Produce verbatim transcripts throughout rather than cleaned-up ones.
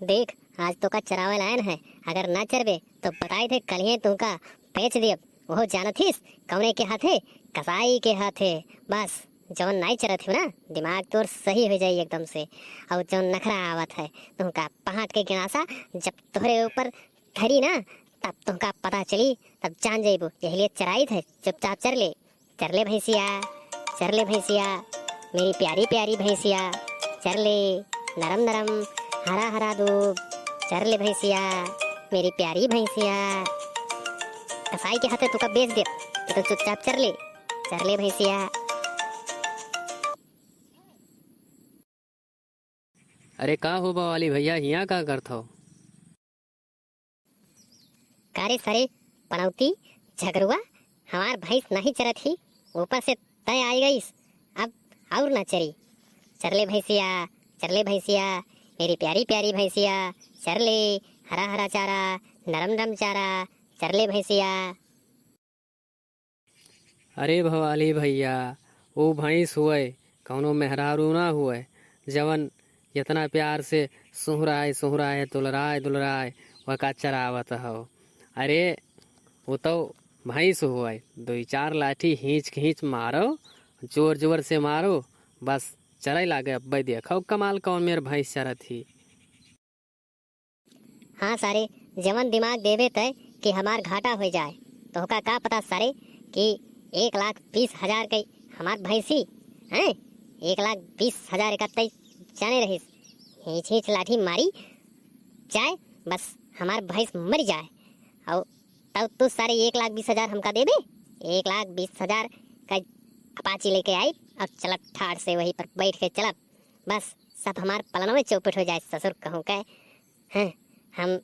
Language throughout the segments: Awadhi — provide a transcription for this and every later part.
देख, आज तोका चरावे लायन है, अगर ना चरबे तो बताई दे, कलिए तोका बेच देब। ओहो जानत हिस कौने के हाथे? कसाई के हाथे। बस जौन नाई चरत हिउ ना, दिमाग तोर सही हो जाई एकदम से। और जौन नखरा आवत है तोहका पहाट के गिनासा, जब तोहरे ऊपर धरी ना, तब तोहका पता चली, तब जान जाइबू। यही लिए चराइत है, चुपचाप चर ले। चर ले भैंसिया, चर ले भैंसिया, मेरी प्यारी प्यारी भैंसिया, चर ले। नरम नरम हरा हरा दूब, चर ले भैंसिया, मेरी प्यारी भैंसिया। कसाई के हाथे तोका बेच देब, तो चुपचाप चर ले, चर ले भैंसिया। अरे का हो बवाली भैया, हियाँ का करत हो? का रे सारे पनौती झगरुआ, हमार भैंस नहीं चरत ही, ऊपर से तय आई गईस, अब और ना चरी। चर ले भैंसिया, चर ले भैंसिया, मेरी प्यारी प्यारी भैंसिया, चर ले। हरा हरा चारा, नरम नरम चारा, चर ले भैंसिया। अरे भवाली भैया, ऊ भैंस हुए, कौनो मेहरारू ना हुए, जवन इतना प्यार से सुहराए सुहराए, दुलराए दुलराए वका चरावत हो। अरे वो तो भैंस हुए, दुई चार लाठी हींच खींच मारो, जोर जोर से मारो, बस चरे लागे। अब्बे देखो कमाल, कौन मेर भैंस चरत ही। हाँ सारे, जवन दिमाग देबे तय कि हमार घाटा हो जाए। तोहका का पता सारे कि एक लाख बीस हजार के हमार भैंसी, हैं, एक लाख बीस हजार का तय जाने रहिस, हींच हींच लाठी मारी जाए, बस हमार भैंस मर जाए। और तब तू सारे एक लाख बीस हजार हमका देबे? एक लाख बीस हजार का अपाची लेके आई और चलब ठाड़ से, वहीं पर बैठ के चलब। बस सब हमार पलनवे चौपट हो जाए ससुर कहूँ के। हैं, हम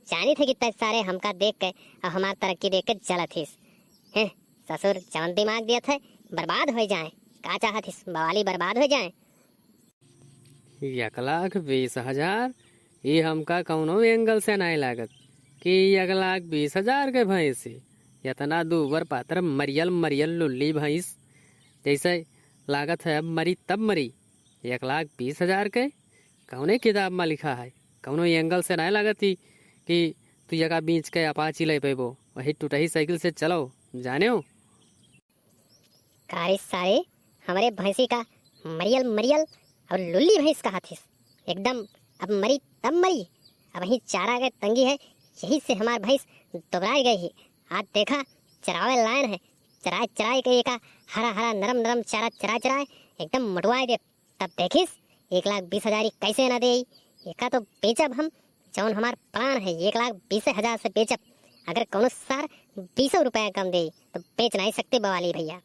जानी थे कि तै सारे हमका देख के और हमार तरक्की देख के जलत हिस। हैं, ससुर जवन दिमाग दियत है, बर्बाद हो जाए। का चाहत हिस, बवाली बर्बाद हो जाए? एक लाख बीस हजार, ये हमका कौनो एंगल से नाहीं लागत कि एक लाख बीस हजार के भैंसी, इतना दूबर पातर मरियल मरियल लुल्ली भैंस, जैसे लागत है अब मरी तब मरी। एक लाख बीस हजार के कौने किताब में लिखा है? कौनो एंगल से नाहीं लागत ही कि तू यका बीच के अपाची ले पेबो, वही टूटही साइकिल से चलो, जाने हो? का रे सारे, हमरे भैंसी का मरियल मरियल और लुल्ली भैंस कहत हिस? एकदम अब मरी तब मरी, अब ही चारा के तंगी है, यही से हमार भैंस दुबराई गई है। आज देखा, चरावे लायन है, चराए चराए के एका हरा हरा नरम नरम चारा चराए चराए एकदम मोटवाए दे। तब देखिस, एक लाख बीस हजार ही कैसे ना देई। एका तो बेचब हम, जौन हमार प्लान है, एक लाख बीस हजार से बेचब। अगर कौनो सार बीसो रुपया कम देई तो बेच नहीं सकते बवाली भैया।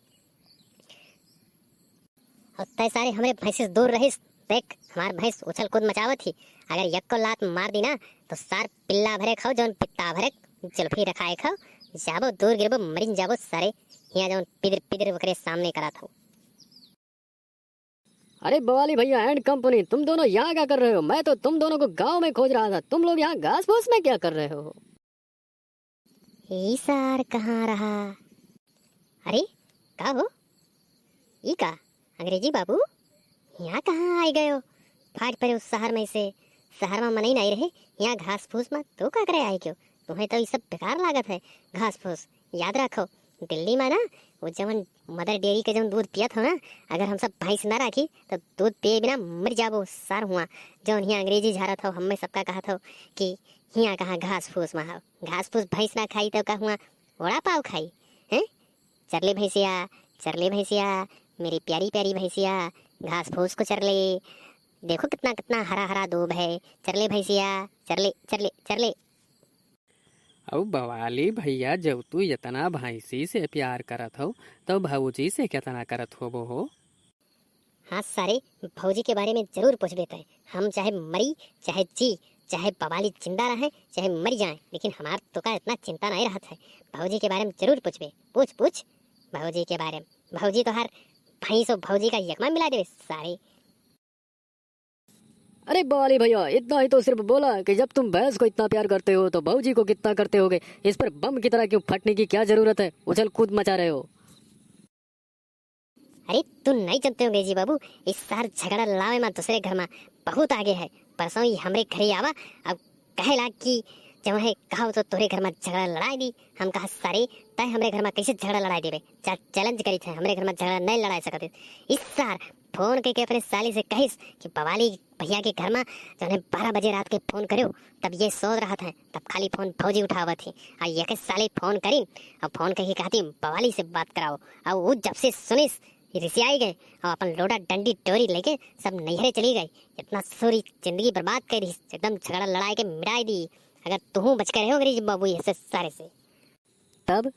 और तय सारे हमरे भैंस से दूर रहिस। देख, हमार भैंस उछल कूद मचावत ही, अगर यक्को लात मार दी ना तो सार पिल्ला भरे खाओ, जौन पित्ता भरे जुल्फी रखाए खाओ, जाबो दूर गिरबो, मरिन जाबो सारे। हियाँ जौन पिदिर पिदिर ओकरे सामने करत हो। अरे बवाली भैया and company, तुम दोनों यहाँ क्या कर रहे हो? मैं तो तुम दोनों को गांव में खोज रहा था, तुम लोग यहाँ घास फूस में क्या कर रहे हो? ई सार कहाँ रहा? अरे का हो, ई का अंग्रेजी बाबू, यहाँ कहाँ आई गयो? फाट परे उस शहर में से, शहर में मनई नहीं रहे, यहाँ घास फूस में तू का करे आई गयो? तुम्हें तो ई सब बेकार लागत है घास फूस। याद रखो, दिल्ली में ना वो जवन मदर डेयरी के जवन दूध पियत हो ना, अगर हम सब भैंस ना राखी तो दूध पिए बिना मर जाबो सार हुआ। जवन हियाँ अंग्रेजी झारत हो, हमें सबका कहत हो कि हियाँ कहाँ घास फूस में हो, घास फूस भैंस ना खाई तो का हुआ वड़ा पाव खाई, हैं? चर ले भैंसिया, चर ले भैंसिया, मेरी प्यारी प्यारी भैंसिया, घास फूस को चर ले। देखो कितना कितना हरा हरा दूब है, चर ले भैंसिया, चर ले, चर ले, चर ले। अब बवाली भैया, जब तू इतना भैंसी से प्यार करत हो, तो भौजी से कितना करत होबो हो? हाँ सारे, भौजी के बारे में जरूर पूछबे तय। हम चाहे मरी, चाहे जी, चाहे बवाली जिंदा रहे, चाहे मर जाए, लेकिन हमार तोका इतना चिंता नहीं रहत है। भौजी के बारे में जरूर पूछबे, पूछ, पूछ भौजी के बारे में। भौजी तो हर भैंस और भौजी का यकमा मिला देबे सारे। अरे बवाली भैया, इतना ही तो सिर्फ बोला कि जब तुम भैंस को इतना प्यार करते हो तो भौजी को कितना करते होगे। इस पर बम की तरह क्यों फटने की क्या जरूरत है? उछल कूद मचा रहे हो। अरे, तू नहीं जानते हो अंग्रेजी बाबू, इस सार झगड़ा लड़ावे मा दूसरे घर मा बहुत आगे है। परसों ही हमरे घरे आवा, अब कहेला कि जब है कहो तो तोरे घर मा झगड़ा लड़ाई दी। हम कहा, "सारे, तय हमरे घर मा कैसे झगड़ा लड़ाई देबे? जा challenge करी थे, हमरे घर मा झगड़ा नहीं लड़ाई सकते।" इस सार फोन करके अपने साली से कहिस कि बवाली भैया के घर मा जौन है बारह बजे रात के फोन करो, तब ये सोत रहत है, तब खाली फोन भौजी उठावत ही। आ ये के साली फोन करी, और फोन करके कहती, "बवाली से बात कराओ।" और वो जब से सुनिस, रिसियाई गए और अपन लोटा डंडी टोरी लेके सब नैहरे चली गई। इतना सोरी जिंदगी बर्बाद कर दी, एकदम झगड़ा लड़ाई के मिटाई दी। अगर तुहूँ बच के रहो अंग्रेजी बाबू, ऐसे सारे से। तब